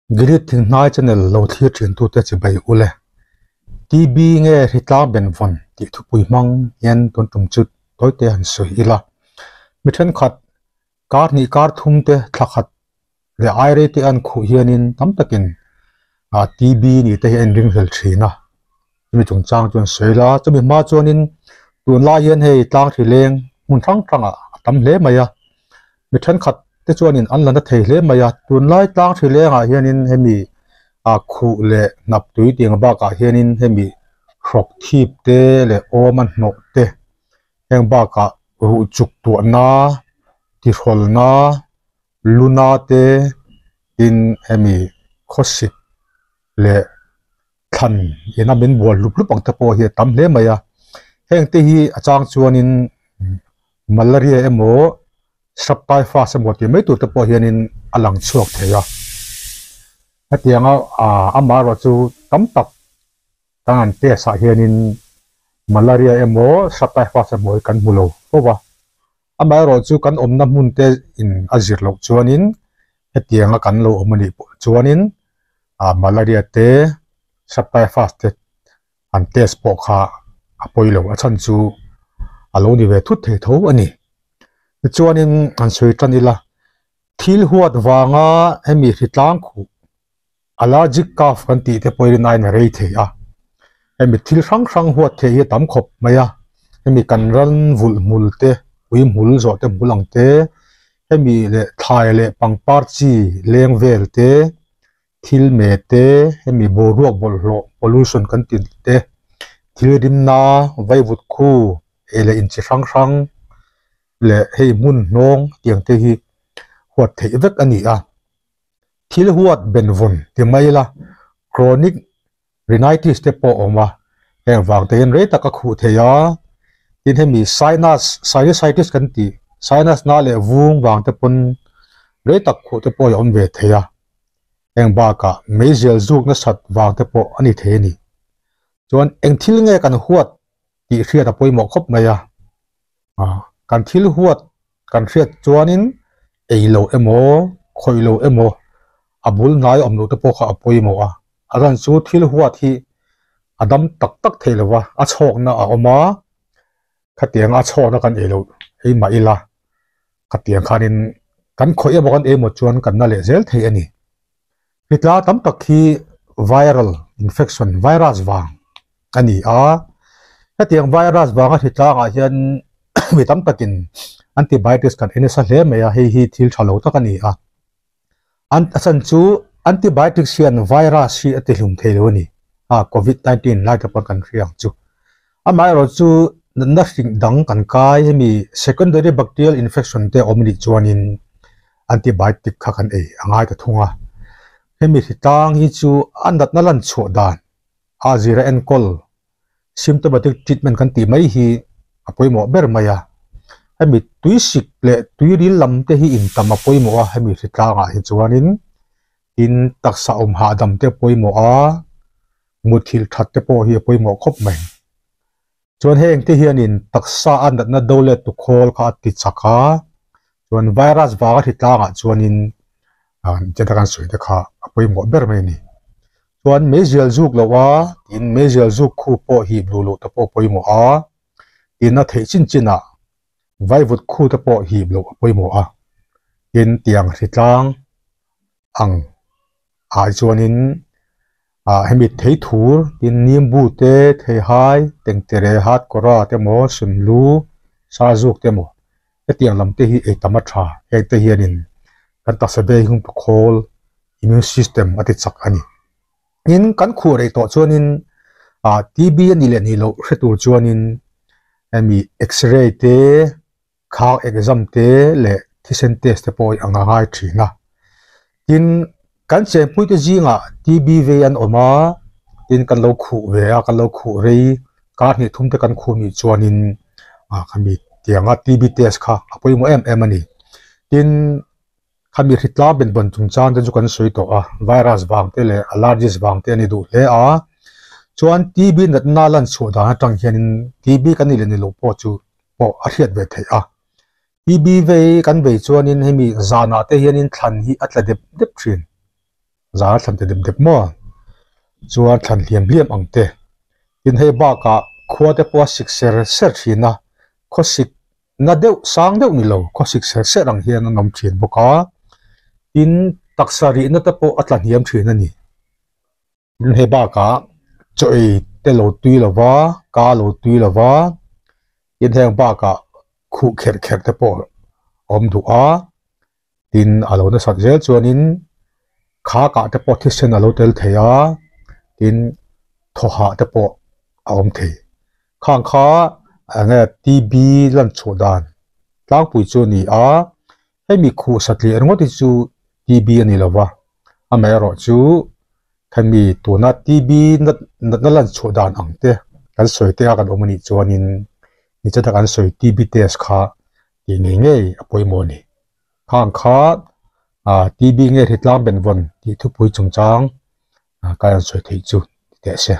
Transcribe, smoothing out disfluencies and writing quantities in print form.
Gilead Thinghnai channel lo thlir thintute chibai u le. TB nge hritlang benvawn tih thupui hmang hian tun tum chu tawite han sawi ila. Mi thenkhat kar hnih kar thum te thla khat leh ai rei te an khuh hianin tam takin TB nih te hi a inringhlel thin a. Chumi chungchang chu an sawi la, chumi hma chuanin tunlai hian hei tlang hri leng hmun hrang hrangah a tam hle mai a, mi thenkhat te chuanin an la na thei hle mai a, tunlai tlang hri lengah hianin hemi ah khuh leh hnap tui tiang bakah hianin hemi hrawk thip te leh awm a hnawh te heng bakah ruh chuk tuahna tihrawlna luna te tin hemi khawsik leh thlan ina min bual hlup hlup ang te pawh hi a tam hle mai a heng te hi a chang chuanin malaria emaw sap typhus emaw tih mai tur te pawh hianin a lang chhuak thei a hetianga ah amaherawh chu tam tak kan han test ah hianin malaria emaw sap typhus emaw hi kan hmu lo fo va amaherawh chu kan awmna hmun te in a zir loh chuanin hetianga kan lo awm a nih pawh chuanin ah malaria te sap typhus te an test pawh kha a pawi lo a chhan chu a lo ni ve thut thei tho a ni tichuanin han sawi tan ila thil huat vanga hemi hritlang khuh allergic cough kan tih te pawhin a in rei thei a hemi thil hrang hrang huat theih hi a tam khawp mai a hemi kan ran vulh hmul te ui hmul zawh te hmul ang te hemi leh thlai leh pangpar chi leng vel te thil me te hemi boruak bawlhhlawh pollution kan ti te thil rimna vaivut khu ei leh inchi hrang hrang leh hei hmun hnawng tiang te hi huat theih vek a ni a thil huat benvawn ti mai ila chronic rhinitis te pawh a awm a heng vang te hian rei tak a khuh thei a tin hemi sinus sinusitis kan tih sinus na leh vung vang te pawn rei tak khuh te pawh hi a awm ve thei a heng bakah meizial zuk nasat vang te pawh a ni thei a ni chuan eng thil nge kan huat tih hriat a pawimawh khawp mai a kan thil huat kan hriat chuanin ei loh emaw khawih loh emaw a bul hnai awm loh te pawh kha a pawimawh a a zan chu thil huat hi a dam tak tak thei lo va a chhawkna a awm a khatiang a chhawkna kan ei loh ei mah ila khatiang khanin kan khawih emaw kan ei emaw chuan kan na leh zel thei a ni. Hritla tam tak hi viral infection, virus vang a ni a, hetiang virus vanga hritlangah hian mi tam takin antibiotics kan ei nasa hle mai a, hei hi thil tha lo tak a ni a. A chhan chu antibiotics hian virus hi a tihlum thei lo a ni, a covid 19 lai te pawh kan hria ang chu. Amaherawhchu natna hring dang kan kai hemi secondary bacterial infection te a awm anih chuanin antibiotic kha kan ei a ngai ta thung a. Hemi hritlang hi chu a natna lan chhuah dan a zira enkawl symptomatic treatment kan tih mai hi a pawimawh ber mai a. Hemi tuisik leh tuiril lam te hi intam a pawimawh a hemi hritlangah hi chuanin tin taksa awm hahdam te a pawimawh a. Muthilh that te pawh hi a pawimawh khawp mai. Chuan heng te hianin taksa a natna do let tu khawl kha a ti chak a, chuan virus vanga hritlangah chuanin chen taka an sawi te kha a pawimawh ber mai a ni. Chuan meizial zuk loh a, tin meizial zuk khu pawh hi hmuh loh te pawh a pawimawh a, tin a theih chin chinah vaivut khu te pawh hip loh a pawimawh a, tin tiang hritlang ang ah chuanin ah hemi thei thur tin nimbu te theihai tengtere hat kawra te emaw sunlu sarzuk te emaw hetiang lam te hi ei tam a tha heng te hianin kan taksa vei hung pakhawl immune system a ti chak a ni tin kan khuh rei tawh chuanin ah T_B a nih leh nih loh hre tur chuanin hemi x-ray te. Khak exam te leh thisen test te pawh hi a ngai thin a. Tin, kan chenpui te zingah TB vei an awm a, tin kan lo khuh ve a, kan lo khuh rei kar hnih thum te kan khuh nih chuanin ah khami tianga TB test kha a pawimawh em em a ni. Tin, khami hritla benvawn chungchang te chu kan sawi tawh a, virus vang te leh allergies vang te a ni duh hle a. Chuan TB natna lan chhuah dan atang hianin TB kan nih leh ni loh pawh chu pawh a hriat ve theih a. TB vei kan vei chuanin hemi zanah te hianin thlan hi a tla dep dep thin. Zan a thlan te dep dep maw? Chuan thlan hliam hliam ang te. Tin hei bakah khua te pawh a sik ser ser thin a, khaw sik na deuh sang deuh ni lo, khaw sik ser ser ang hian an awm thin bawk a. Tin taksa rihna te pawh a tla hniam thin a ni. Tin hei bakah chaw ei te lo tui lo va, ka lo tui lo va, tin heng bakah khuh kherh kherh te pawh a awm duh a. Tin, a lo nasat zel chuanin kha kah te pawh thisen a lo tel thei a, tin thaw hah te pawh a awm thei. Khang kha eng nge TB lan chhuah dan tlangpui chu a ni a, hemi khuh satliah ringawt hi chu TB a ni lo va, amaherawh chu khami tuna TB natna lan chhuah dan ang te kan sawi te a kan awm a nih chuanin nichata kan sawi TB test kha tih ngei ngei a pawimawh a ni. Khang kha TB nge hritlang benvawn tih thupui chungchang ka rawn sawi theih chu ti teh se.